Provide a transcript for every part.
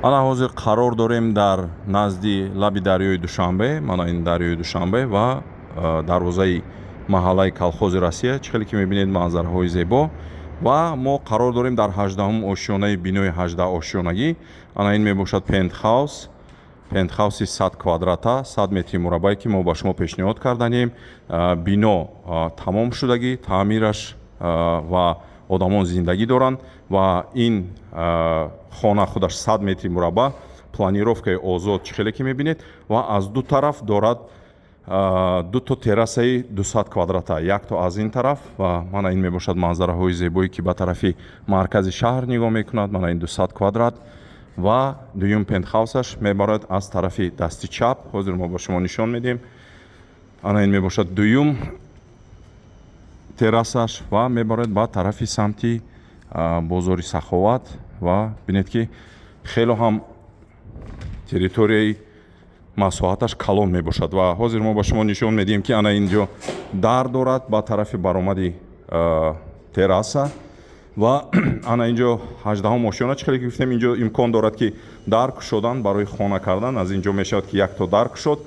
Ана ҳозир қарор дорем дар назди лаби дарёи Душанбе. Мана ин дарёи Душанбе ва дарвозаи маҳаллаи Колхози Россия. Чӣ хеле ки мебинед, манзараҳои зебо, ва мо қарор дорем дар 18-ум ошёнаи бинои 18 ошёнагӣ. Ана ин мебошад пентхаус, пентхауси 100 квадрата, 100 метри мураббае, ки мо ба шумо пешниҳод карданем. Бино тамом шудагӣ, таъмираш, ва одамон зиндагӣ доранд. Ва ин хона худаш 100 метри мураббаъ, планировкаи озод, чӣ хеле ки мебинед, ва аз ду тараф дорад дуто террасаи 200 квадрата, якто аз ин тараф. Ва мана ин мебошад манзараҳои зебое, ки ба тарафи маркази шаҳр нигоҳ мекунад. Мана ин 200 квадрат ва дуюм пентхаусаш мебарад аз тарафи дасти чап. Ҳозир мо ба шумо нишон медиҳем. Ана ин мебошад дуюм террасаш ва мебарад ба тарафи самти бозори Саховат. Ва бинед, ки хело ҳам территорияи масоҳаташ калон мебошад. Ва ҳозир мо ба шумо нишон медиҳем, ки ана ин ҷо дар дорад ба тарафи баромади терраса. Ва ана ин ҷо 18-ум ошёна, чӣ хеле ки гуфтем, ин ҷо имкон дорад, ки дар кушодан барои хона кардан. Аз ин ҷо мешавад, ки якто дар кушод.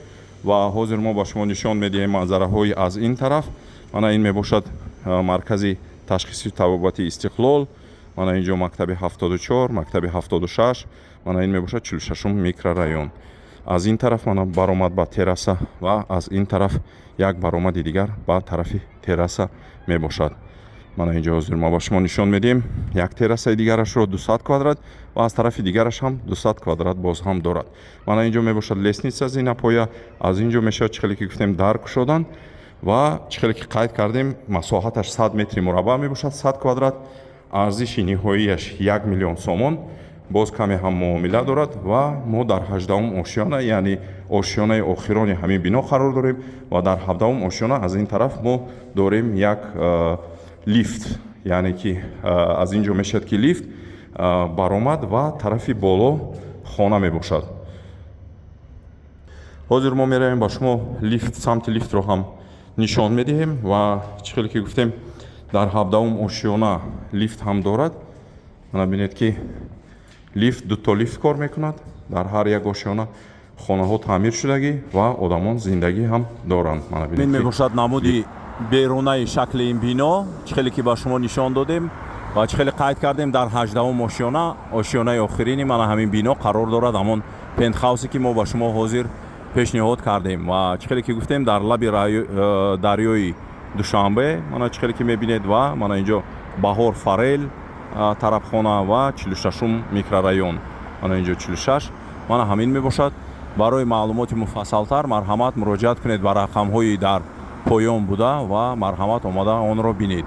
Ва ҳозир мо ба шумо нишон медиҳем манзараҳои аз ин тараф. Мана ин мебошад маркази ташхиси табобати Истиқлол. Мана ин ҷо мактаби 74, мактаби 76. Мана ин мебошад 46-ум микрорайон. Аз ин тараф мана баромад ба терраса ва аз ин тараф як баромади дигар ба тарафи терраса мебошад. Мана ин ҷо ҳозир мо ба шумо нишон медиҳем як террасаи дигарашро, 200 квадрат, ва аз тарафи дигараш ҳам 200 квадрат боз ҳам дорад. Мана ин ҷо мебошад лестница, зинапоя. Аз ин ҷо мешавад, чӣ хеле ки гуфтем, дар кушодан. Ва чӣ хеле ки қайд кардем, масоҳаташ 100 метри мураббаъ мебошад, 100 квадрат. Арзиши ниҳоияш 1 миллион сомон, боз каме ҳам муомила дорад. Ва мо дар 18-ум ошёна, яъне ошёнаи охирони ҳамин бино қарор дорем. Ва дар 17-ум ошёна аз ин тараф мо дорем як лифт, яъне ки аз ин ҷо мешавад, ки лифт баромад ва тарафи боло хона мебошад. Ҳозир мо меравем, ба шумо лифт, самти лифтро ҳам нишон медиҳем. Ва чӣ хеле ки гуфтем, дар 17-ум ошёна лифт ҳам дорад. Мана бинед, ки лифт, дуто лифт кор мекунад дар ҳар як ошёна. Хонаҳо таъмир шудагӣ ва одамон зиндагӣ ҳам доранд. Мана бинед. Ин мебошад намуди берунаи шакли ин бино, чӣ хеле ки ба шумо нишон додем ва чӣ хеле қайд кардем, дар 18-ум ошёна, ошёнаи охирини мана ҳамин бино қарор дорад ҳамон пентхаусе, ки мо ба шумо ҳозир пешниҳод кардем. Ва чӣ хеле ки гуфтем, дар лаби дарёи Душанбе. Мана чӣ хеле ки мебинед, ва мана инҷо Баҳор Фарел тарабхона ва 46-ум микрорайон. Мана инҷо 46, мана ҳамин мебошад. Барои маълумоти муфассалтар марҳамат, муроҷиат кунед ба рақамҳои дар поён буда ва марҳамат, омада онро бинед.